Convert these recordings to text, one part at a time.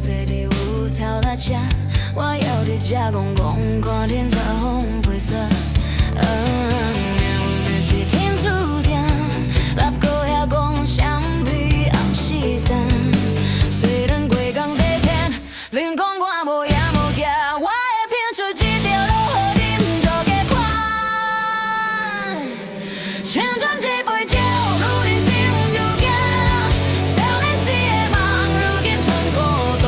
坐佇有頭仔車，我猶佇遮戇戇看天色予飛逝。命運是天注定，六哥遐講啥物紅死散。雖然規工在天，恁講我無影無行，我會拼出這條路予恁做家看。青春這杯酒，愈人生愈行，少年時的夢，如今賰孤單。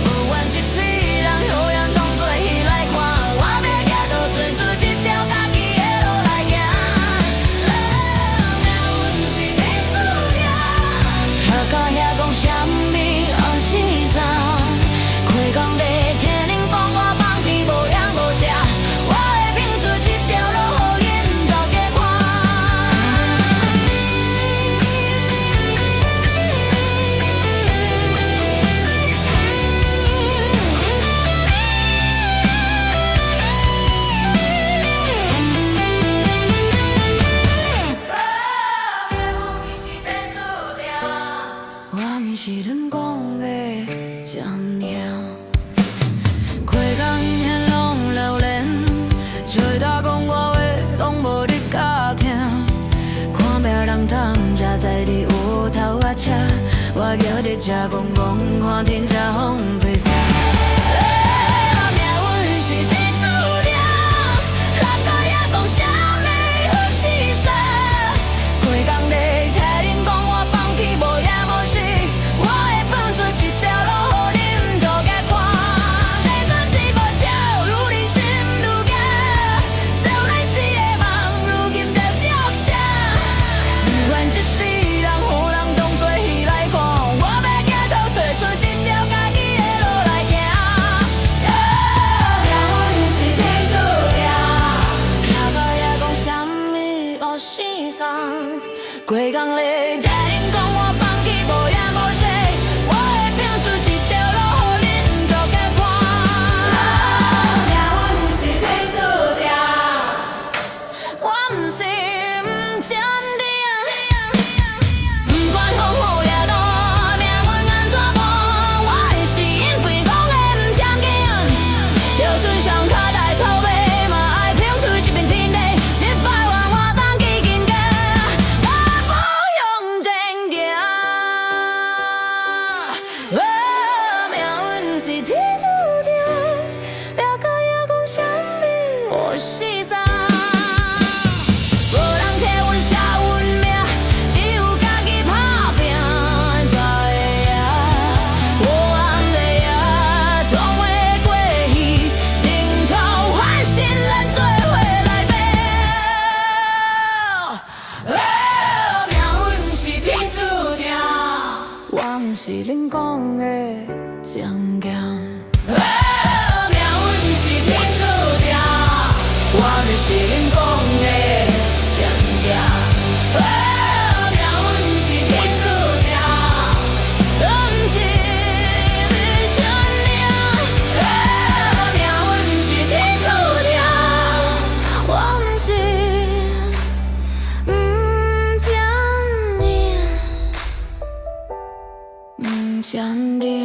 不願這世人予人當做戲來看，我欲行倒轉出這條家己的路來行。命運是天注定，阿哥遐講啥物紅死衫，規工在聽恁講我放屁無影無跡，我會拼出這條路予𪜶做家看。命運是天注定，我毋是恁講的這爾。規工現攏留連，吹打講我話攏無入甲聽。看別人通才知你有頭仔車，我猶佇遮戇戇看天色予飛逝。命運是天注定，六哥也講啥物好死煞。規工在聽恁講我放屁無影無跡，我會拼出這條路予恁做家看。青春這杯酒，愈人生愈行，少年時的夢，如今在作啥？不願這世人予人當作戲來看，我欲行倒揣出這條家己的路來行。命運是天注定，阿哥也講啥物烏死送，規工咧聽恁講我放屁無影無跡，我會拼出這條路予恁做家看。命運是天注定，我毋是毋天定。不管風雨也大，命運按怎搬，我是𪜶非講的毋正經。就算雙跤大草尾，嘛愛拼出這片天地。這擺換我當去緊加，大步向前行。哦，命運是天注定，別個也講啥物我死散。無人替阮寫阮命，只有家己打拼才會贏。黑暗的夜總會過去，轉頭翻身，咱做伙來爬。哦，命運是天注定，我毋是恁講的這樣。哦，命運是天注定，我毋是恁講的這樣。哦，命運是天注定，毋是這樣。哦，命運是天注定，我毋是毋這樣，毋這樣。